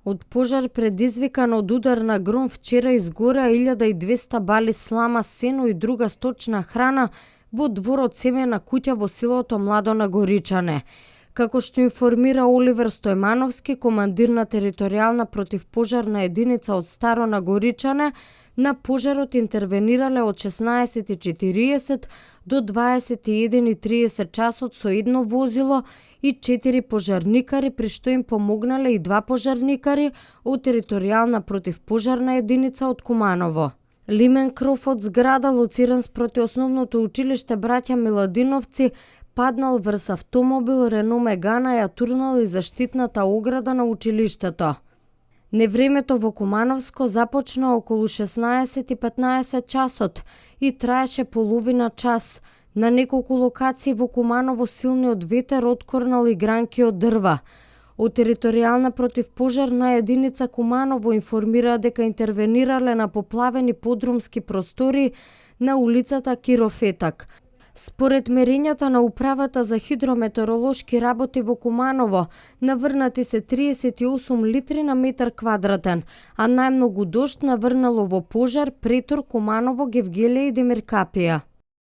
Од пожар предизвикан од удар на гром вчера изгораа 1200 бали слама, сено и друга сточна храна во дворот семејна куќа во селото Младо на Горичане. Како што информира Оливер Стојмановски, командир на територијална противпожарна единица од Старо на Горичане, на пожарот интервенирале од 16:40 до 21:30 часот со едно возило и 4 пожарникари, при што им помогнале и 2 пожарникари од територијална противпожарна единица од Куманово. Лимен кров од зграда лоциран спроти основното училиште Браќа Миладиновци паднал врз автомобил Рено Мегана, ја турнал и заштитната ограда на училиштето. Невремето во Кумановско започна околу 16:15 часот и траеше половина час. На неколку локации во Куманово силниот ветер откорнал и гранки од дрва. Од територијална противпожарна единица Куманово информира дека интервенирале на поплавени подрумски простори на улицата Кирофетак. Според мерењата на Управата за хидрометеоролошки работи во Куманово, наврнати се 38 литри на метар квадратен, а најмногу дожд наврнало во пожар Претор, Куманово, Гевгелија и Демиркапија.